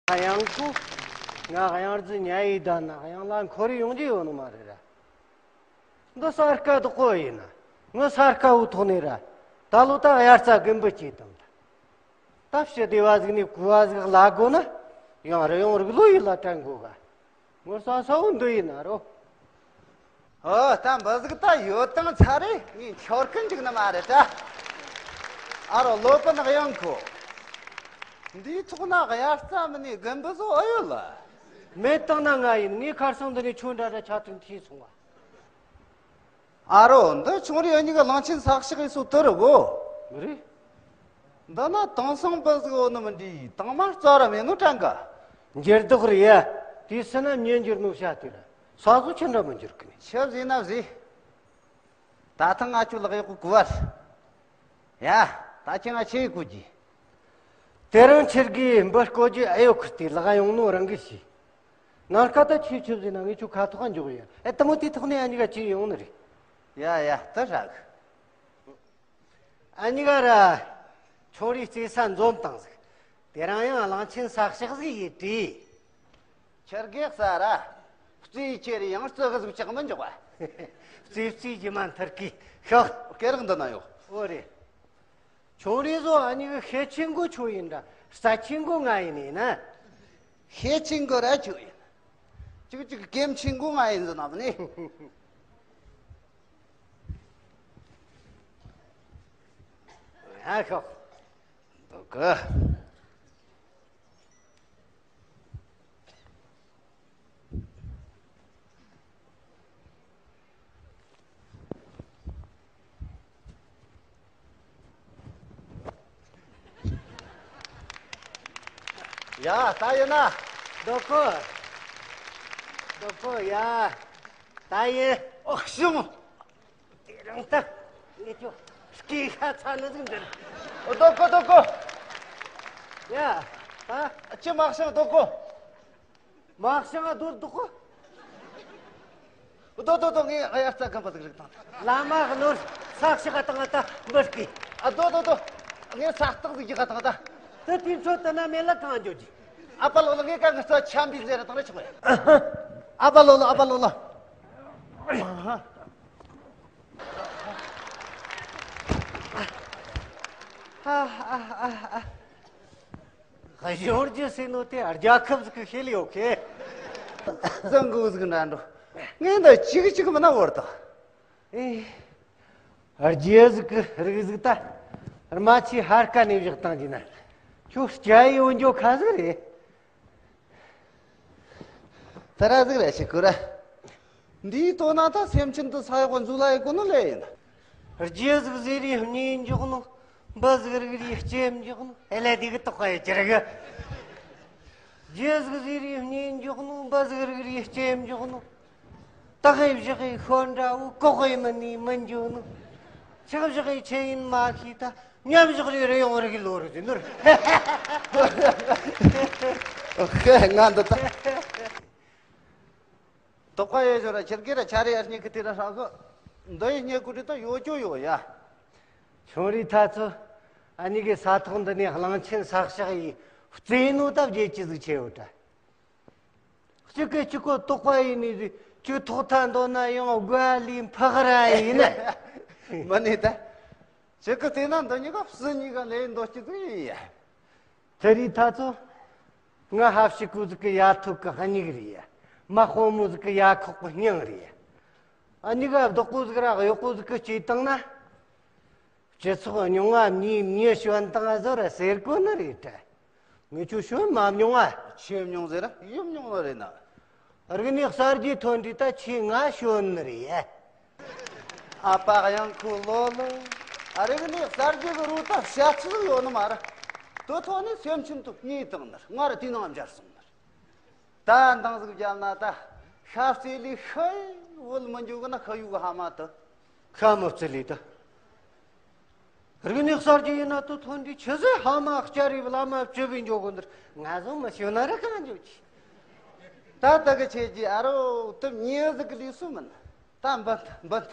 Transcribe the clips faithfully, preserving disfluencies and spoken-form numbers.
གཡང་ཁོ། ང་གཡང་རྫི་ཉ་ཡི་ད་ན་གཡང་ལ་འཁོར་ཡོང་རྒྱུ་ཡོད་ནི་མ་རེད་ར། འདི་ས་དཀའ་དུ་གོ་ཡིན་ན། ངི་ས་དཀའ་བོ་ཐོག་ནས་ར། ད་ལོ་ད་དབྱར་རྩྭ་དགུན་འབུ་སྐྱེས་དང་། ད་ཕྱི་སྡེ་བ་ཟིག་ནས་གོ་བ་ཟིག་ལ་དགོ་ན། ཡང་རི་ཡོང་རིག་ལོ་ཡིན་ལ་དྲན་དགོ་ག་ངོ་ས་ས་བོ་འདི་ཡིན་ན་རོ། ཨོ་ད་འབུ་ཟིག་ད་ཡོད་དང་ཚ་རེ་ངས་འཆོར་གི་འཇུག་ནི་མ་རེད་ད། ཨ་རོ་ལོ་པ་ནག་ཡང་ཁོ། འདིའི་ཐོག་ན་དབྱར་རྩྭ་མིན་ནས་དགུན་འབུ་བཟོ་ཨེ་ཡོད་ལ། མེད་དང་ན་ང་ཡིན། ངའི་ཁར་སང་འདི་ནས་ཁྱོད་འདྲ་འདྲ་ཆ་ཐུན་ཐིས་སོང་བ། ཨ་རོ་འདི་ཆུང་རིགས་གཉིས་ཀ་གླང་ཆེན་ས་གཤག་ཡིན་སོ་དུ་རུ་གོ། མི་རེད། འདི་ན་དེང་སང་འབུ་ཟིག་ཡོད་ནི་མི་འདྲ། དང་མ་རྩ་ར་མེད་ནོ་དྲན་ག་འགྱུར་ལྡོག་རེད་ཡ། དེ་སྲིད་ན་མྱི་འགྱུར་ནོ་བྱ་དེ་ར། ས་བཟོ་ཆི་འདྲ་མི་འགྱུར་གི་ནི། ཆི་བཟེ་ན་བཟེ། ད་ཐང་ང་ཆུ་ལག་ཡག་གི་གུ་བར། ཡ། ད་ཁྱེད་ང་ཆེ་གུ་གི་དེ་རིང་ཁྱེད་ཀྱིས་འབུ་བརྐོ་རྒྱུ་ཨེ་ཡོད་ཁུར་ཏེ་ལག་ཡོང་ནོ་རང་གི་ཤི། ནང་ཁ་ད་ཆེ་ཆུ་བཟེ་ན་ངས་ཆུ་ཁ་ཐོག་འཇོག་ཡ། ཨེ་ད་མོ་དེ་ཐོག་ནས་ཨ་ནི་ག་ཅི་ཡོང་ནི་རེད། ཡ་ཡ་ད་ཧྲག་ཨ་ནི་ག་ར། ཆུང་རིགས་རྩེ་ས་འཛོམས་དང་ཟིག་དེ་རིང་ཡང་གླང་ཆེན་ས་གཤག་ཟིག་ཡེ་དྲིས། ཁྱེད་རྒས་ས་ར། རྩེ་ཁྱེར་ཡང་རྩི་གི་ཟིག་ཅག་མི་འཇོག་བ། རྩེ་རྩེ་ཇི་མ་མཐར་གི་ཤག་སྐེ་རགས་འདི་ན་ཡོད། ཨོ་རེད། ཆུང་རིགས་ཟོ་ཨ་ནི་གི་ཤེད་ཆེན་གོ་ཆུ་ཡིན་འདྲ། རྩ་ཆེན་གོ་ང་ཡིན་ནི་ན། ཤེད་ཆེན་གོ་ར་ཆུ་ཡིན། ཅིག་ཅིག་གེམ་ཆེན་གོ་ང་ཡིན་ཟེར་ན་མི་ནི། ཡ་ཤོག་འདུག་གི། ཡ་ད་ཡིན་ན། རྡོ་ཁོ། རྡོ་ཁོ་ཡ། ད་ཡིན། ཨོ་ཤུམ། དེ་རིང་ད་ངས་ཁྱོད་སྐེ་ཤ་ཚ་ནི་ཟིག་འདིར། རྡོ་ཁོ་རྡོ་ཁོ། ཡ་ད་ཅི་མ་ཤེས་རྡོ་ཁོ། མ་ཤེས་ང་རྡོ་རྡོ་ཁོ། རྡོ་རྡོ་རྡོ། ངས་ཨ་ཡར་རྩྭ་གམ་པ་ཟིག་རིག་དང་། བླ་མ་གནོར་ས་ཤི་ག་དང་ད་འབུ་སྐེ། ཨ་རྡོ་རྡོ་རྡོ། ངས་ས་སྟག་ཟིག་རྒྱག་ག་དང་ད། དེ་དུས་ཚོད་དུ་ན་མེད་ལ་གང་འཇོག་གི། ཨ་པ་ལོ་ལོ། ངས་ཀ་ངི་རྩ་ཆམ་པའི་ཟེར་དང་རེ་ཆོག་གི། ཨ་པ་ལོ་ལོ། ཨ་པ་ལོ་ལོ། ཨ་ཨ་ཨ་ཨ། གཞོན་རྒྱུ་ཟེར་ནོ་དེ་རྒྱལ་ཁབ་ཟིག་གི་ཤེད་ལ་ཡོད་གི། བཟང་གི་ཟིག་འདྲ་འགྲོ། ངས་འདི་གཅིག་གཅིག་མིན་ན་བོར་དང་། ཨེ། རྒྱལ་ཟིག་གི་རིགས་ཟིག་ད། རྨ་ཆུའི་ཧར་ཀ་ནས་བཞག་བཏང་གྱི་ན། ཁྱོད་སྐྱ་ཡི་འོན་འཇོག་ཁ་ཟིག་རེད། ད་ར་ཟིག་རེད་ཤི་ཀུ་ར། འདིའི་དོན་ན་ད་སེམས་ཅན་དུ་ས་ཡོག་འཛུལ་ལ་ཡི་གོ་ནོ་ལེ་ཡིན། རྒྱུ་ཟིག་ཟེར་རེ་གཉིས་འཇོག་ནོ། འབུ་ཟིག་རིག་རེ་ལྕེ་འཇོག་ནོ། ཨེ་ལེ་དེ་གི་དོགས་པ་ཡོད་ཀྱི་རེད་གི། རྒྱུ་ཟིག་ཟེར་རེ་གཉིས་འཇོག་ནོ། འབུ་ཟིག་རིག་རེ་ལྕེ་འཇོག་ནོ། སྟག་གི་བཞག་གི་ཤོད་འདྲ་བོ། ལྐོག་གི་མི་ནི་མི་འཇོག་ནོ། ཆག་བཞག་གི་ཆེ་ཡིན་མ་ཤེས་ད། མཉམ་བཞག་རེ་རེ་ཡོང་རིག་ལོ་རུ་ཟིན་ནོ་རེད། ཨོ་ཁེ་ང་འདི་ད། དོགས་པ་ཡོད་ཞོར་ར་ཁྱེད་ཀྱི་ར་ཆ་རེ་ཡར་སྙེག་གི་དེ་ར་ཧྲག་གི། འདི་ཡི་སྙེག་གུ་དྲི་ད་ཡོད་ཅོ་ཡོད་ཡ། ཆུང་རིགས་ཐ་ཚོ། ཨ་ནི་གི་ས་ཐོག་འདི་ནས་གླང་ཆེན་ས་གཤག་ཡིས་བཙས་ནོ་ད་བརྗེད་ཀྱི་ཟིག་ཆེ་ཡོད་ད། གཅིག་གིས་གཅིག་གོ་དོགས་པ་ཡིན་ནི་ཟིག་གཅིག་ཐོག་མཐའ་འདོན་ན་ཡང་དགོད་ལི་འཕག་ར་ཡིན་ན། མ་ནི་ད། གཅིག་གིས་བལྟས་ན་འདི་གཉིས་ཀ་སུ་གཉིས་ཀ་ལས་འདོད་ཀྱི་ཟིག་ཡིན་ཡ། ཆུང་རིགས་ཐ་ཚོ། ང་ཧབ་ཤི་ཀུ་ཟིག་གི་ཡ་ཐུག་གི་སྙིགས་རེད་ཡ། མ་དཔོན་མོ་ཟིག་གི་ཡ་ཁོག་གི་སྙིང་རེད་ཡ། ཨ་ནི་ག་བདག་པོ་ཟིག་ར་གཡོག་པོ་ཟིག་གི་སྐྱེས་བཏང་ན། སྤྱི་ཚོགས་ཉུང་ང་མྱི་མྱི་ཞོན་དང་བཟོ་ར་ཟེར་གོ་ནི་རེད་དྲ། ངས་ཁྱོད་ཞོན་མ་མྱོང་ང་། ཆེ་མྱོང་ཟེར་ར་ཡོད་མྱོང་ནི་རེད་ན། རིག་གནས་གསར་བརྗེ་ཐོན་དུས་ད་ཁྱེད་ང་ཞོན་ནི་རེད། ཨ་ཕ་གཡང་ཁུ་ལོ་ལོ། ཨ་རིག་གནས་གསར་བརྗེ་གི་རུ་ད་བྱ་ཚིག་ཡོད་ནི་མ་ར། དོ་ཐོག་ནས་སེམས་ཅན་དུ་གཉིས་བཏང་ནི་ར་ང་ར་དེ་ནང་འབྱར་སོང་ནི་ར། ད་འདང་ཟིག་བརྒྱབ་ན་ད་ཤ་རྩེ་ལི་ཤི་བོད་མི་འཇུག་གི་ན་ཤི་ཡུག་ཧ་མ་ད། ཤ་མི་རྩེ་ལི་ད། རིག་གནས་གསར་བརྗེ་ཡིན་ན་དུ་ཐོན་དུས་ཆི་ཟེར་ཧ་མ་སྐྱ་རིབ་བླ་མ་བཅུ་བའི་འཇོག་གོ་འདིར་ང་ཟུང་མི་ཤོད་ན་ར་གང་འཇོག་གི། ད་ད་གི་ཆེ་གི་ཨ་རོ་དུ་མྱི་ཟིག་གི་ལུས་སུ་མིན། ད་འབུད་འབུད།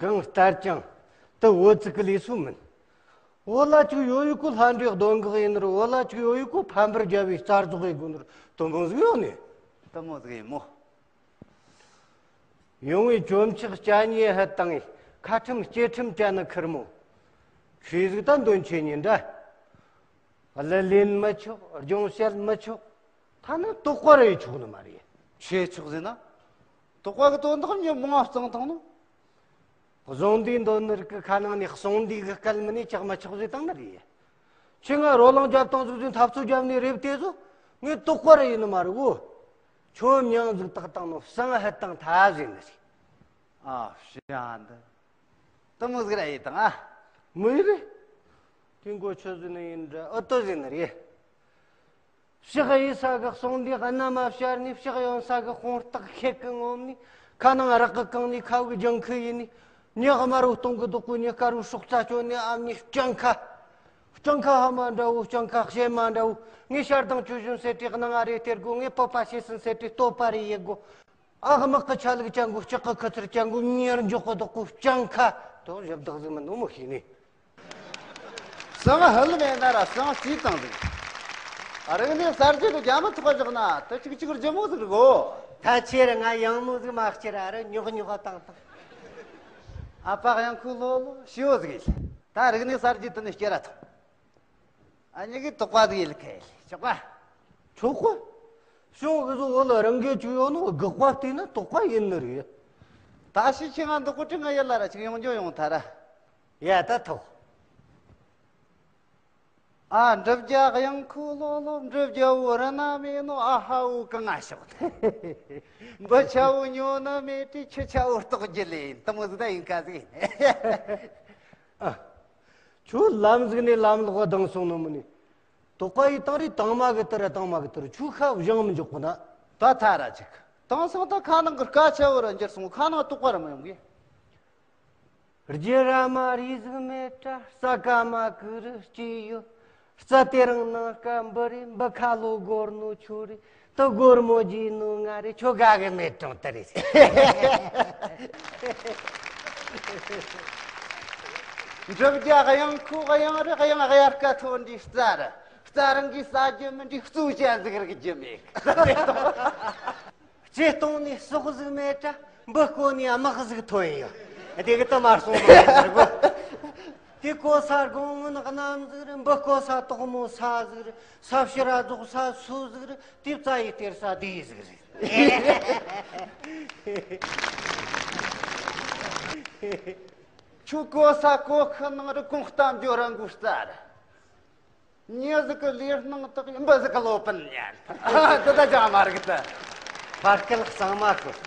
གང་ལྟར་ཀྱང་དུ་བོད་ཟིག་གི་ལུས་སུ་མིན། བོད་ལ་ཅིག་ཡོད་ཡོད་ཀོ་ལྷ་འདྲེ་གདོན་འགག་ཡིན་ནོ། བོད་ལ་ཅིག་ཡོད་ཡོད་ཀོ་ཕམ་པར་རྒྱབ་པའི་རྩ་རྫོགས་ཡིན་དགོས་ནོ། དུམ་བུ་ཟིག་ཡོད་ནི། དུམ་བུ་ཟིག་ཡིན་མོ། ཡོང་བའི་གྱོན་ཆག་སྐྱ་ཉེ་ཧད་བཏང་ངས་ཁ་ཁྲིམས་སྐྱེ་ཁྲིམས་བཅད་ནི་ཁེར་མོ། ཁྱོས་ཟིག་ད་འདོན་ཆེ་ཉིན་འདྲ། གླུ་ལེན་མི་ཆོག། སྦྱོང་བཤད་མི་ཆོག། ཐ་ན་དོགས་པ་ར་ཡེ་ཆོག་ནི་མ་རེད། ཆེ་ཆོག་ཟེར་ན། དོགས་པ་གི་དོན་དག་མྱི་མང་བ་གཙང་ཐང་ནོ། བཟང་འདི་འདོན་ནི་རིགས་གི་ཁ་ནང་ནས་གསང་འདི་གི་སྐད་མི་ནས་ཅག་མ་ཆོག་ཟེར་བཏང་ནི་རེད། ཁྱོས་ང་རོ་ལངས་རྒྱབ་བཏང་ཟིག་ཟིག་འཐབ་རྩོད་རྒྱབ་ནས་རེབ་དེ་ཚོ་ངས་དོགས་པ་ར་ཡེ་ནི་མ་རེད་གོ། ཁྱོད་མྱིང་ཟིག་བཏགས་བཏང་ནོ་བསང་ཧད་བཏང་ཐལ་ཟེར་ནི་རེད། ཨ་ཕྱི་ཡ་འདི། དུ་མོ་ཟིག་ར་ཡེ་བཏང་ཨ། མི་ཡེ་རེད། དེ་མགོ་ཆུ་ཟིག་ནི་ཡིན་འདྲ་ཨོ་ཏོ་ཟེར་ནི་རེད། ཕྱག་གཡས་ས་གི་གསང་འདི་གནམ་མ་བཤར་ནས། ཕྱག་གཡོན་ས་གི་དཔུང་རྟགས་ཁེག་གི་ངོམ་ནས། ཁ་ནང་རག་གི་གང་ནས་ཁ་བུག་ལྗང་ཁུ་ཡིན་ནས། ཉག་དམར་བོ་སྟོང་གི་བདག་པོ་ཉི་དཀར་བོ་སྲོག་རྩ་གཅོད་ནས། ཨ་མྱེས་སྤྱང་ཁ། སྤྱང་ཁ་ཕ་མ་འདྲ་བོ། སྤྱང་ཁ་གཤེད་མ་འདྲ་བོ། ངས་ཞར་དང་ཆུ་བཞོན་ཟེར་དེ་སྣང་ང་རེ་སྟེར་དགོས། ངས་སྤོབས་པ་ཤེས་ཟིན་ཟེར་དེ་བསྟོད་པ་རེ་ཡེ་དགོས། ཨ་དམག་གི་ཆ་ལུགས་ཅན་གོ། ལྕགས་གི་ཁུ་ཚུར་ཅན་གོ། ཉེར་འཇོག་གི་བདག་པོ་སྤྱང་ཁ། དོ་ཞབས་བདག་ཟིག་མིན་ནོ་མོ་ཤེས་ནས། སང་ཧལ་མེད་ན་ར་སང་རྩིས་བཏང་ཟིག། རིག་གནས་གསར་བརྗེ་དུ་རྒྱ་མི་ཐོག་བཞག་ན་དུ་ཅིག་ཅིག་རྒྱུ་མོ་ཟིག་རེད་གོ། ད་ཁྱེད་ར་ང་ཡང་མོ་ཟིག་མ་ཁྱེར་ར་ར་ཉོག་ཉོག་བཏང་བཏང་། ཨ་ཕ་ཡང་ཁུ་ལོ་ལོ་ཤི་བོ་ཟིག་ཡིན། ད་རིག་གནས་གསར་བརྗེ་དུ་ནི་སྐྱེ་ར་ཐོང་། ཨ་ཉི་གི་དོགས་པ་ཟིག་ཡིན་ཁ་ཡིན་ཆོག་པ། ཆོག་གོ། ཤོང་གི་ཟོ་བོ་ལ་རང་གི་ཅུ་ཡོད་ནོ་དགག་པ་བལྟས་ན་དོགས་པ་ཡིན་ནི་རེད། ད་ཤི་ཁྱི་ང་འདུག་གོ་ཁྲི་ང་ཡར་ལ་ར་ཅིག་ཡོང་རྒྱུ་ཡོང་ཐ་ར། ཡ་ད་ཐོག། ཨ་འབྲི་བརྒྱ་གཡང་ཁུ་ལོ་ལོ། འབྲི་བརྒྱ་བོ་ར་ན་མེད་ནོ། ཨ་ཧ་བོ་གང་ང་ཤོག། འབུ་ཆ་བོ་ཉོ་ན་མེད་དྲི། ཆུ་ཆ་བོ་རྟོག་རྒྱུ་ལེན་དུ་མོ་ཟིག་ད་ཡིན་ཁ་ཟིག། ཨ། ཁྱོད་ལམ་ཟིག་ནས་ལམ་ལོག་བཏང་སོང་ནོ་མིན་ནི། དོགས་པ་ཡི་བཏང་རེ་བཏང་མ་གི་དུ་ར་བཏང་མ་གི་དུ་ར་ཆུ་ཁ་བཞེངས་མི་འཇོག་གོ་ན། ད་ཐ་ར་ཅིག་བཏང་སོང་ད་ཁ་ནང་གི་སྐད་ཆ་བོ་ར་འགྱུར་སོང་། ཁ་ནང་དོགས་པ་ར་མི་ཡོང་གི། རྒྱུ་ར་མ་རི་ཟིག་མེད་དྲ་རྩ་ཀ་མ་གི་རུ་སྐྱེས་ཡོད། རྩ་དེ་རིང་ནང་སྐམ་པོ་རེད། འབུ་ཁ་ལོ་སྒོར་ནོ་ཁྱོད་རེད། དུ་སྒོར་མོ་རྒྱས་ནོ་ང་རེད། ཁྱོད་དགའ་གི་མེད་གྲོང་དུ་རེད། འབྲི་བརྒྱ་གཡང་ཁུ་གཡང་རེད། གཡང་གཡར་ཀ་ཐོན་འདི་རྩ་རེད། རྩ་རང་གིས་ཟ་རྒྱུ་མིན་འདི་གཙོ་ཅན་ཟིག་རིག་རྒྱུ་མེད། ལྕེ་སྟོང་ནས་ཟོག་ཟིག་མེད་དྲ། འབུ་རྐོ་ནས་དམག་ཟིག་ཐོན་ཡོད། དེ་གི་དུ་མར་སོང་ཟིག་རེད་གོ། དེ་རྐོ་ས་དགོང་མོ་ནག་གནམ་ཟིག་རེད། འབུ་རྐོ་ས་དོག་མོ་ས་ཟིག་རེད། ས་ཕྱི་ར་རྫོགས་ས་སུ་ཟིག་རེད། དེ་རྩ་ཡི་སྟེར་ས་དེ་ཟིག་རེད། ཆུ་རྐོ་ས་རྐོ་ཁུ་ནང་རི་གོང་གཏམ་རྒྱུ་རང་གོ་རྩ་རེད། མྱི་ཟིག་གི་ལུས་སྣང་དག་ཡིན། འབུ་ཟིག་གི་ལོ་པིན་ཉན། འདི་ད་ཅང་མ་རིག་ད། ཕར་སྐད་གཙང་མ་ཤོད།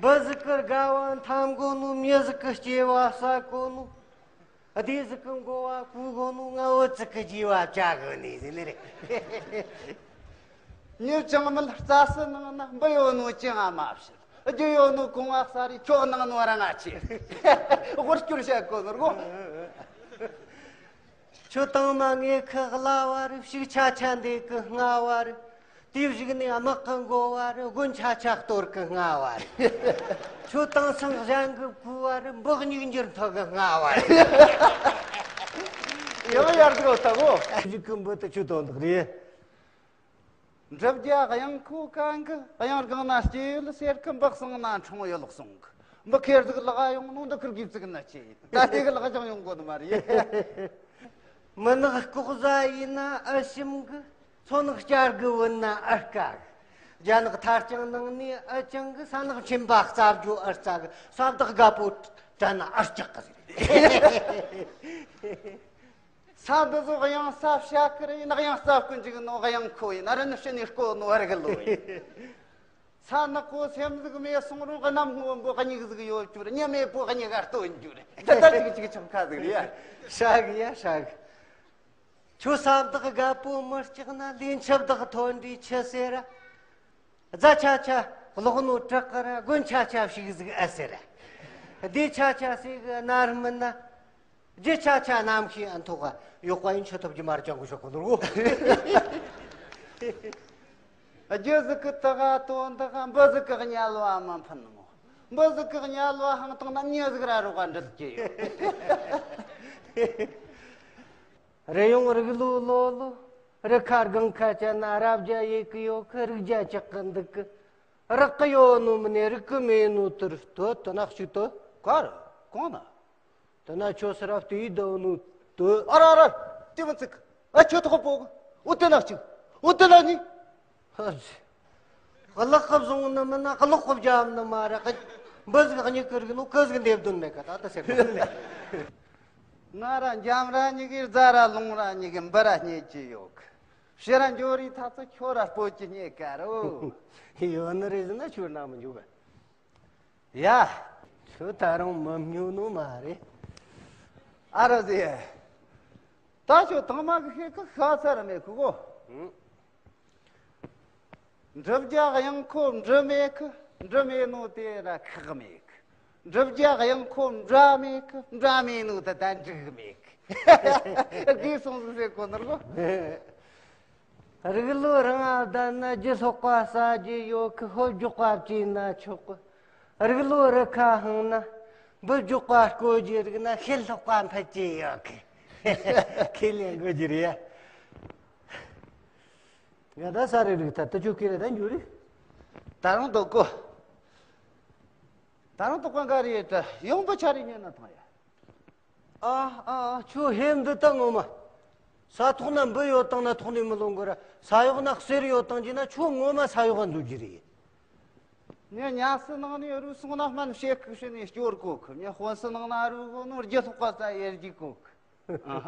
འབུ་ཟིག་གི་དགའ་བ་འཐམ་དགོས་ནོ། མྱི་ཟིག་གི་སྐྱེ་བ་བསག་དགོས་ནོ། སྡེ་ཟིག་གི་འགོ་བ་བཀོལ་དགོས་ནོ། ང་བོ་ཙིག་གི་རྒྱས་བ་བཅའ་དགོས་ནི་ཟེར་ནི་རེད། མྱི་ཅང་མིན་རྩྭ་སི་ནང་ན་འབུ་ཡོད་ནོ་ཅི་ང་མ་བཤད། རྒྱུ་ཡོད་ནོ་གོང་བ་ས་རེད། ཁྱོད་ནང་ནོ་ར་ང་ཆེ། དབུར་སྐྱུར་བྱ་དགོས་ནོ་རྒོ། ཆུ་དྭངས་མ་ངས་ཁི་གླ་བ་རེད། ཕྱུགས་ཆ་ཆ་འདེད་གི་སྔ་བ་རེད། དེའི་གཞུག་ནས་དམག་གི་འགོ་བ་རེད། དགུན་ཆ་ཆ་གཏོར་གི་སྔ་བ་རེད། ཆུ་དྭངས་སང་གཞན་གི་བསྐུལ་བ་རེད། འབུ་སྙིགས་འགྱུར་ཐོག་གི་སྔ་བ་རེད། ཡང་ཡར་འགྲོ་ཐག་གོ། གཞུག་གི་འབུ་དེ་ཆུ་དོན་དག་རེད། འབྲི་བརྒྱ་གཡང་ཁུ་གང་གི། གཡང་སྒང་ན་སྐྱེས་ཡོད་ཟེར་གི། འབུ་གསང་ན་འཕྲང་ཡོད་ལོག་སོང་གི། འབུ་ཁེར་ཟིག་ལག་ཡོང་ནོ་འདི་ཁུར་གིས་བཙུགས་ན་ཆེ། ད་དེ་གི་ལག་ཅང་ཡོང་གོ་ནི་མ་རེད། མི་ནག་ལྐོག་ཟ་ཡིན་ན་ཨ་ཞིམ་གི། མཚོ་ནག་བསྐྱར་གི་བུད་ན་ཨ་དཀའ་གི། རྒྱ་ནག་ཐར་རྐྱང་ནང་ནས་ཨ་ཅང་གི། ས་ནག་མཆིན་པ་རྩ་བརྒྱུ་ཨ་རྩ་གི། ས་བདག་དགའ་པོ་དྲན་ན་ཨ་སྐྲག་གི་ཟེར། ས་འདི་ཚོ་གཡང་ས་བྱ་ཀི་རེད། ཡིན་གཡང་ས་ཀི་འཇིག་ནོ་གཡང་ཁོ་ཡིན། ཨ་རི་ནི་ཕྱི་ནས་བསྐོ་ནོ་ཨ་རི་གི་ལོ་ཡིན། ས་ནག་པོ་སེམས་ཟིག་མེད་སོང་རུང་གནམ་སྔོན་པོ་གཉིས་ཟིག་ཡོད་རྒྱུ་རེད། ཉི་མེད་པོ་གཉིས་ཀ་སྟོན་རྒྱུ་རེད། ད་ད་ཅིག་ཅིག་ཆང་ཁ་ཟིག་རེད། ཧྲ་གི་ཡ་ཧྲ་གི། ཁྱོད་ས་བདག་རྒད་པོ་མི་སྐྲག་ན། ལས་མཆུ་བདག་ཐོན་འདྲི་ཆི་ཟེར་ར། རྫ་ཆ་ཆ་ལོག་ནོ་བྲག་གི་ར། དགུན་ཆ་ཆ་ཕྱུགས་ཟིག་ཨ་ཟེར་ར། སྡེ་ཆ་ཆ་ཟིག་གནའ་ར་མིན་ན། རྒྱུ་ཆ་ཆ་གནམ་གཤིས་ཨ་མཐོ་ག་ཡོག་པ་ཡིན། ཆུ་ཐུབ་རྒྱུ་མར་ཅང་གི་ཤོག་གོ་ནོར་གོ། རྒྱུ་ཟིག་གི་དག་ག་དོན་དག་ག། འབུ་ཟིག་གི་དམྱལ་བ་མ་ཕན་མོ། འབུ་ཟིག་གི་དམྱལ་བ་ཧང་བཏང་ན་མྱི་ཟིག་ར་རོགས་ག་འདྲིལ་གྱི་ཡོད། རི་ཡོང་རིག་ལོ་ལོ་ལོ། རི་ཁ་སྒང་ཁ་བཅད་ན་རབ་བརྒྱ་ཡེ་གི་ཡོད་གི། རིག་བརྒྱ་ཆགས་གི་འདུག་གི། རག་གི་ཡོད་ནོ་མིན་ནས་རིག་གི་མེད་ནོ་དུར་སྟོད་དུ་ན་གཅིག་ཏུ། ག་རེ། གང་ན། དེ་ན་ཁྱོད་སི་རབ་ལྟོས་ཡིད་ཟློ་ནོ་དུ། ཨ་ར་ར། དེ་མི་ཚིག་ཨ་ཁྱོད་ཐོག་པོ་གི། འོ་དེ་ན་གཅིག་འོ་དེ་ན་གཉིས། ཧ་ཅི། གླག་གི་བཟུང་ནི་མིན་ན་གློག་གི་བརྒྱབ་ནི་མ་རེད། འབུ་ཟིག་གཉིས་ཀི་རིག་ནོ་ཀི་ཟིག་འདེབས་དོན་མེད་ག་ད་ད་ཟེར་གི། ང་ར་འཇམ་ར་གཉིས་ཀི་རྫ་ར་ལུང་ར་གཉིས་ཀི་འབུ་ར་རྙེད་ཀྱི་ཡོད་གི། ཕྱི་ར་འགྱོ་རི་ཐག་ཚོ་ཁྱོད་ར་སྤོ་ཀྱི་རྙེད་ག་རོ། ཡོད་ནི་རེད་ཟེར་ན་ཁྱོད་ན་མི་འཇུག་ག་ཡ། ཁྱོད་ད་རུང་མི་སྨྱོ་ནོ་མ་རེད། ཨ་རོ་ཟེ། ད་ཁྱོད་དང་མ་གི་ཤེས་གི་ཤ་ཚ་ར་མེད་གི་གོ། ཨང་། འབྲི་བརྒྱ་དབྱངས་ཁོ་འབྲི་མེད་གི། འབྲི་མེད་ནོ་དེ་ར་ཁག་མེད་གི། འབྲི་བརྒྱ་དབྱངས་ཁོ་འབྲ་མེད་གི། འབྲ་མེད་ནོ་དེ་ད་འབྲི་གི་མེད་གི། དགེ་སོང་ཟིག་ཟེར་གོ་ནོར་གོ། རིག་ལོ་རང་ང་བསྡད་ན་རྒྱུ་ལྷག་པ་ཟ་རྒྱུ་ཡོད་གི། ཧོབ་རྒྱག་པ་བྱས་ན་ཆོག་གི། རིག་ལོ་རི་ཁ་ཧང་ན་འབུ་རྒྱག་པ་རྐོ་རྒྱུ་རིག་ན་ཤེལ་ལྷག་པ་འཕེལ་གྱི་ཡོད་གི། ཁས་ལེན་དགོས་རྒྱུ་རེད་ཡ། ང་ད་ས་རི་རིག་ཐ་དུ་ཆོ་ཁས་ལེན་ད་འཇུ་རེད། ད་རུང་དོ་གོ། ད་རུང་དོ་གོ་འགའ་རེ་ཡོད་ད་ཡོང་འབུ་ཆ་རེ་ཉོས་ན་ཐང་ཡ། ཨ་ཨ་ཨ། ཁྱོད་ཧེ་འདི་ད་ངོ་མ། ས་ཐོག་ན་འབུ་ཡོད་དང་ན་ཐོག་ནས་མི་ལོང་གི་ར། ས་གཡོག་ན་གསེར་ཡོད་དང་གྱི་ན་ཁྱོད་ངོ་མ་ས་གཡོག་ག་འཛུལ་གྱི་རེད། ངས་ཉལ་སྲིད་ནང་ནས་རུལ་སོང་ན་སྨན་བཤད་ཁུག་ཤི་ནས་སྐྱོར་གོ་ཁུ། ངས་དཔོན་སྲིད་ནང་ན་རུལ་གོ་ནོ་རྒྱུ་ལྷག་པ་ས་ཡེར་གྱི་གོ་ཁུ། ཨ་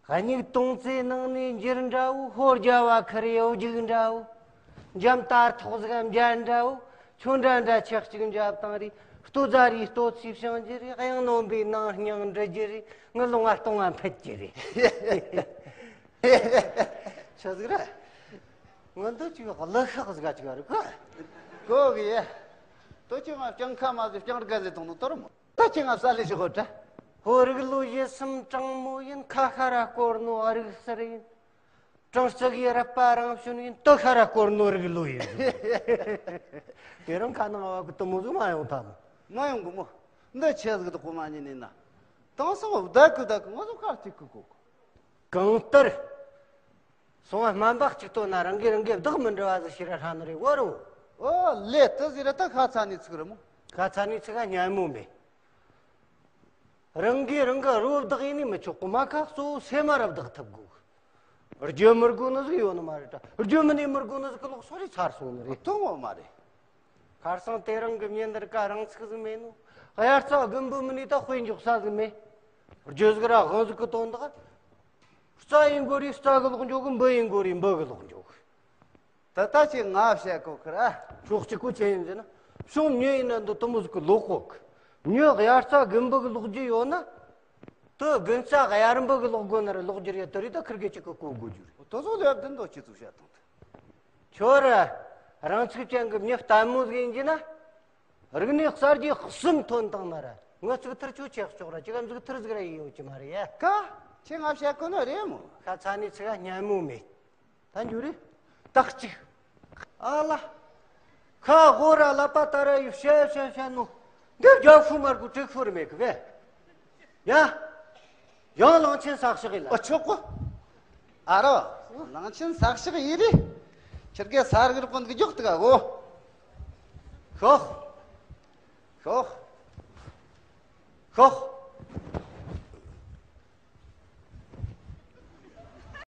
ཧ། སྙིགས་དུང་རྩེ་ནང་ནས་འགྱུར་འདྲ་བོ། ཧོར་རྒྱ་བ་ཁར་ཡོད་རྒྱུག་འདྲ་བོ། འཇམ་དར་ཐོག་ཟིག་འཇའ་འདྲ་བོ། ཁྱོད་འདྲ་འདྲ་ཆག་ཅིག་འཇབ་བཏང་རེད། ལྟོ་ཟ་རེད་ལྟོ་ཚིག་བྱང་རྒྱུ་རེད། གཡང་ནོམ་པའི་ནང་སྙིང་འདྲི་རྒྱུ་རེད། ངི་ལོང་ང་སྟོང་ང་འཕེལ་རྒྱུ་རེད། ཆི་ཟིག་རེད། ང་འདི་ཅིག་གླུ་ཤགས་ཟིག་ཅིག་རེད་ག་གོ་གི་ཡ། ལྟོ་ཅིག་ང་སྤྱང་ཁ་མ་ཟིག་སྤྱང་རྒན་ཟིག་དང་ནོ་དོར་མོ། ད་ཁྱེད་ང་ས་ལེ་ཞིག་གོ་དྲ། ཧོ་རིག་ལོ་ཡེ་སུམ་གྲང་མོ་ཡིན། ཁ་ཤ་ར་སྐོར་ནོ་ཨ་རིག་སར་ཡིན། གྲང་ལྕག་ཡི་རབ་པ་རང་བྱོན་ཡིན། སྟོད་ཤ་ར་སྐོར་ནོ་རིག་ལོ་ཡིན། དེ་རིང་ཁ་ནང་བ་གི་དུ་མོ་ཟིག་མ་ཡོང་ཐལ། མ་ཡོང་གི་མོ། འདི་ཆེ་ཟིག་དུ་གོ་མ་ཉིན་ནི་ན། དེང་སང་བདག་གི་བདག་གི་ང་ཚོ་གར་ཐིག་གི་གོ་གི། གང་ལྟར། སོང་བ་སྨན་པ་གཅིག་ལྟོས་ན་རང་གིས་རང་གིས་བདག་མི་འདྲི་བ་ཟིག་ཤི་ར་ཧྲ་ནི་རེད་བོ་རོ། ཨོ་ལེ་དུ་ཟིག་ར་ད་ཁ་ཚ་ནི་ཚིག་རེད་མོ། ཁ་ཚ་ནི་ཚིག་ག་སྙན་མོ་མེད། རང་གིས་རང་གི་རོ་བདག་ཡིན་ནི་མི་ཆོག་གི། མ་ཁ་གཙོ་བོ་སེམས་མ་ར་བདག་ཐུབ་དགོས། རྒྱུ་མི་དགོས་ནི་ཟིག་ཡོད་ནི་མ་རེད་ད། རྒྱུ་མི་ནི་མི་དགོས་ནི་ཟིག་གི་ལོག་སོང་རེད་ཚར་སོང་ནི་རེད། ཐུང་བོ་མ་རེད། ཁར་སང་དེ་རིང་གི་མྱི་འདིར་ཀ་རང་ཚུགས་ཟིག་མེད་ནོ། དབྱར་རྩྭ་དགུན་འབུ་མི་ནི་ད་དཔེ་འཇོག་ས་ཟིག་མེད། རྒྱུ་ཟིག་ར་དབང་ཟིག་གི་དོན་དག་རྩྭ་ཡིན་དགོས་རེད་རྩྭ་གི་ལོག་འཇོག་གི། འབུ་ཡིན་དགོས་རེད་འབུ་གི་ལོག་འཇོག་གི། ད་ལྟ་ཅིག་ང་བཤད་གོ་ཁི་ར། ཕྱོགས་གཅིག་གོ་ཅི་ཡིན་ཟེར་ན། ཕྱོགས་མྱི་ཡིན་ན་འདི་དུ་མོ་ཟིག་གི་ལོག་གོ་གི། མྱི་དབྱར་རྩྭ་དགུན་འབུ་གི་ལོག་རྒྱུ་ཡོད་ན། དུ་དགུན་རྩྭ་དབྱར་འབུ་གི་ལོག་དགོས་ན་ར་ལོག་རྒྱུ་རེད། དུ་རེད་ད་ཁིར་གེ་གཅིག་གི་གོ་དགོས་རྒྱུ་རེད། དོ་ཚོ་ལོས་བདུན་དོ་ཅི་ཚུགས་བཤད་དང་དུ། ཁྱོད་ར་རང་ཚུགས་ཅན་གི་མྱི་ལྟད་མོ་ཟིག་ཡིན་གྱི་ན། རིག་གནས་གསར་བརྗེ་གསུམ་ཐོན་བཏང་ན་ར་ངི་ཚིག་ཐུར་ཆུ་ཆེ་ལྕོག་ར་ཅི་ག་མཛུག་ཐུར་ཟིག་ར་ཡིན་ཡོད་ཀྱི་མ་རེད་ཡ། ཀ་ཁྱེད་ང་བཤད་གོ་ནི་རེད་མོ། ཁ་ཚ་ནི་ཚིག་ག་སྙན་མོ་མེད། ད་འཇུ་རེད། ད་གཅིག་ཨ་ལ། ཁ་ཧོ་ར་ལ་པ་ད་ར་ཡུ་བཤད་བཤད་བཤད་ནོ། འདི་རྒྱ་ཧྥུ་མར་གུ་ཀྲིག་ཧྥུ་ར་མེད་གི་བས། ཡ། ཡང་གླང་ཆེན་ཟག་ཤག་ཡིན་ལ། ཨ་ཆོག་གོ། ཨ་རོ། གླང་ཆེན་ཟག་ཤག་ཡིན་རེ། ཁྱེད་ཀའི་ས་རིག་རི་ཀོན་གི་རྒྱོག་ཏི་ག་གོ། ཤོག་ཤོག་ཤོག